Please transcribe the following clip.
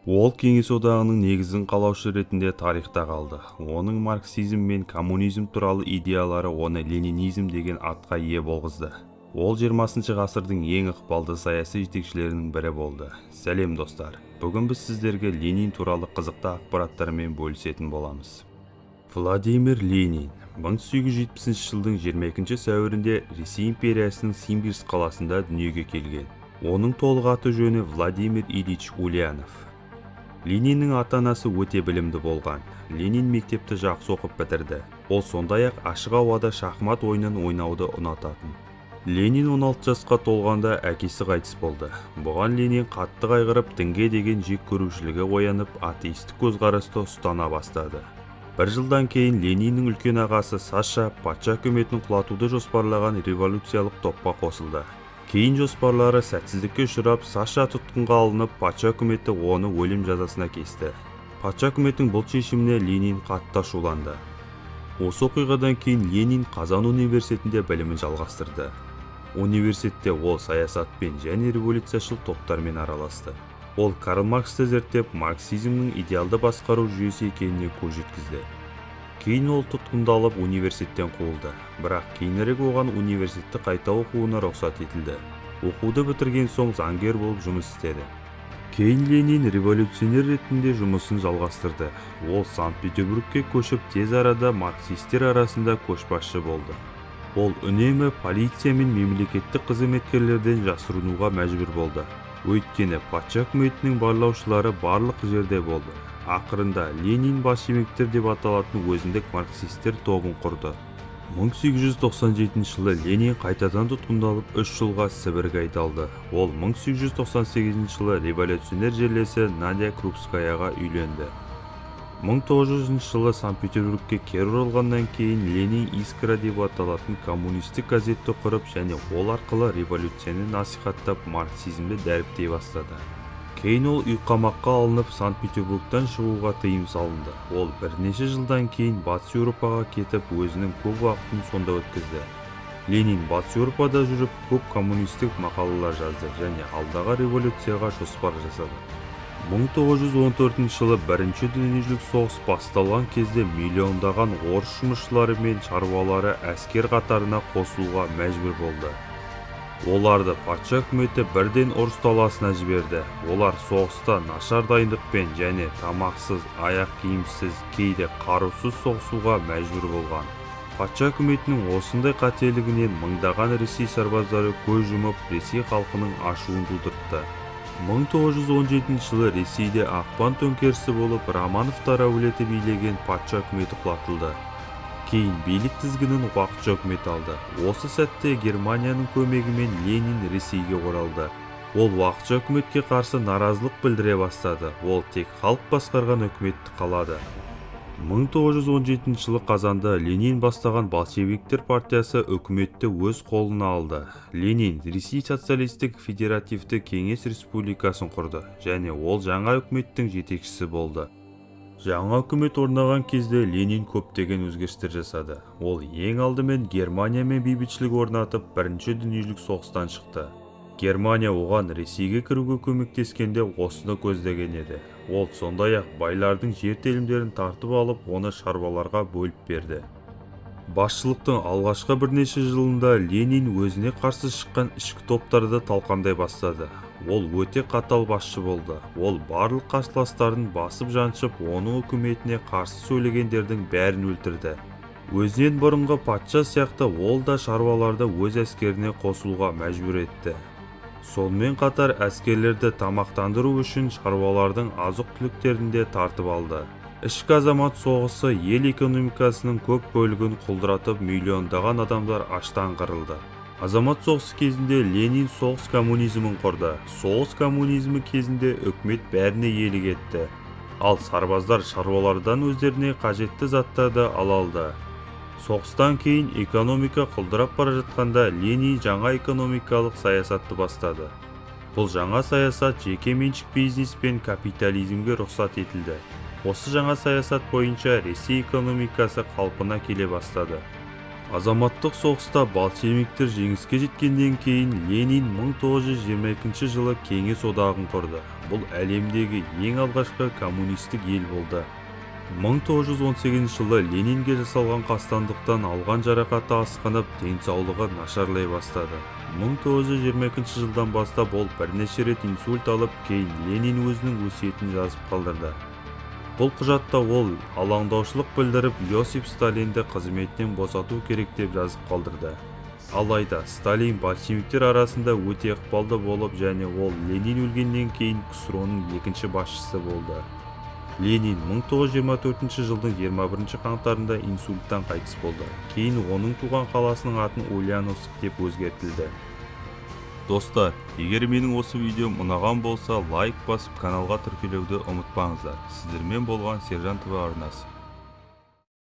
Ол Кеңес одағының негізін қалаушы ретінде тарихта қалды. Оның марксизм мен коммунизм туралы идеялары оны ленинизм деген атқа ие болғызды. Ол 20 ғасырдың ең ықпалды саяси жетекшілерінің бірі болды. Сәлем, достар. Бүгін біз сіздерге Ленин туралы қызықты ақпараттармен бөлісетін боламыз. Владимир Ленин 1870 жылдың 22 сәуірінде Ресей империясының Симбирск қаласында дүниеге келген. Оның толық аты жөні Владимир Ильич Ульянов. Лениннің ата-анасы өте білімді болған. Ленин мектепті жақсы оқып бітірді. Ол сондай-ақ ашық ауада шахмат ойынын ойнауды ұнататын. Ленин 16 жасқа толғанда әкесі қайтыс болды. Бұған Ленин қатты қайғырып, дінге деген жек көрушілігі оянып, атеистік көзқарасты ұстана бастады. Бір жылдан кейін Лениннің үлкен ағасы Саша патша үкіметін құлатуды жоспарлаған революциялық топқа қосылды. Кейін жоспарлары сәтсіздікке ұшырап, Саша тұтқынға алынып, патша үкіметі оны өлім жазасына кесті. Патша үкіметінің бұл шешіміне Ленин қатты ашуланды. Осы оқиғадан кейін Ленин Қазан университетінде білімін жалғастырды. Университетте ол саясатпен және революцияшыл топтармен араласты. Ол Карл Марксті зерттеп, марксизмнің идеалды басқару жүйесі екеніне көз жеткізді. Кейін ол тұтқындалып университеттен қуылды. Бірақ кейінірек оған университетті қайта оқуына рұқсат етілді. Оқуды бітірген соң заңгер болып жұмыс істеді. Кейін Ленин революционер ретінде жұмысын жалғастырды. Ол Санкт-Петербургке көшіп, тез арада марксистер арасында көшбасшы болды. Ол үнемі полиция мен мемлекеттік қызметкерлерден жасырынуға мәжбүр болды. Өйткені патша үкіметінің барлаушылары барлық жерде болды. Ақырында Ленин большевиктер деп аталатын өзіндік марксистер тобын құрды. 1897 жылы Ленин қайтадан тұтқындалып, 3 жылға Сібірге айдалды. Ол 1898 жылы революционер жерлесі Надя Крупскаяға үйленді. 1900 жылы Санкт-Петербургке кері оралғаннан кейін Ленин Искра деп аталатын коммунистік газетті құрып және ол арқылы революцияны насихаттап, марксизмді дәріптей бастады. Кейін ол үйқамаққа алынып, Санкт-Петербургтан шығуға тыйым салынды. Ол бірнеше жылдан кейін Батыс Еуропаға кетіп, өзінің көп уақытын сонда өткізді. Ленин Батыс Еуропада жүріп, көп коммунистік мақалалар жазды және алдағы революцияға жоспар жасады. 1914 жылы Бірінші дүниежүзілік соғыс басталған кезде миллиондаған орыс жұмысшылары мен шаруалары әскер қатарына қосылуға мәжбүр болды. Оларды патша үкіметі бірден ұрыс даласына жіберді. Олар соғыста нашар дайындықпен және тамақсыз, аяқ киімсіз, кейде қарусыз соғысуға мәжбүр болған. Патша үкіметінің осындай қателігінен мыңдаған Ресей сарбаздары көз жұмып, Ресей халқының ашуын тудыртты. 1917 жылы Ресейде ақпан төңкерісі болып, Романовтар әулеті билеген патша үкіметі құлатылды. Кейін билік тізгінін уақытша үкімет алды. Осы сәтте Германияның көмегімен Ленин Ресейге оралды. Ол уақытша үкіметке қарсы наразылық білдіре бастады. Ол тек халық басқарған үкіметті қалады. 1917 жылы қазанда Ленин бастаған большевиктер партиясы үкіметті өз қолына алды. Ленин Ресей Социалистік Федеративті Кеңес Республикасын құрды және ол жаңа үкіметтің жетекшісі болды. Жаңа үкімет орнаған кезде Ленин көптеген өзгерістер жасады. Ол ең алдымен Германиямен бейбітшілік орнатып, Бірінші дүниежүзілік соғыстан шықты. Германия оған Ресейге кіруге көмектескенде осыны көздеген еді. Ол сондай-ақ байлардың жер телімдерін тартып алып, оны шаруаларға бөліп берді. Басшылықтың алғашқы бірнеше жылында Ленин өзіне қарсы шыққан ішкі топтарды талқандай бастады. Ол өте қатал басшы болды. Ол барлық қарсыластарын басып жаншып, оның үкіметіне қарсы сөйлегендердің бәрін өлтірді. Өзінен бұрынғы патша сияқты ол да шаруаларды өз әскеріне қосылуға мәжбүр етті. Сонымен қатар әскерлерді тамақтандыру үшін шаруалардың азық-түліктерін де тартып алды. Ішкі азамат соғысы ел экономикасының көп бөлігін құлдыратып, миллиондаған адамдар аштан қырылды. Азамат соғысы кезінде Ленин соғыс коммунизмін құрды. Соғыс коммунизмі кезінде үкімет бәріне иелік етті. Ал сарбаздар шаруалардан өздеріне қажетті заттарды ала алды. Соғыстан кейін экономика құлдырап бара жатқанда Ленин жаңа экономикалық саясатты бастады. Бұл жаңа саясат жеке меншік бизнес пен капитализмге рұқсат етілді. Осы жаңа саясат бойынша Ресей экономикасы қалпына келе бастады. Азаматтық соғыста большевиктер жеңіске жеткеннен кейін Ленин 1922 жылы Кеңес одағын құрды. Бұл әлемдегі ең алғашқы коммунистік ел болды. 1918 жылы Ленинге жасалған қастандықтан алған жарақаты асқынып, денсаулығы нашарлай бастады. 1922 жылдан бастап ол бірнеше рет инсульт алып, кейін Ленин өзінің өсиетін жазып қалдырды. Бұл құжатта ол алаңдаушылық білдіріп, Иосиф Сталинді қызметтен босату керек деп жазып қалдырды. Алайда Сталин большевиктер арасында өте ықпалды болып, және ол Ленин өлгеннен кейін КСРО-ның екінші басшысы болды. Ленин 1924 жылдың 21 қаңтарында инсульттан қайтыс болды. Кейін оның туған қаласының атын Ульяновск деп өзгертілді. Достар, егер менің осы видеом ұнаған болса, лайк басып каналға тіркелуді ұмытпаңыздар. Сіздермен болған Сержан ТВ арнасы.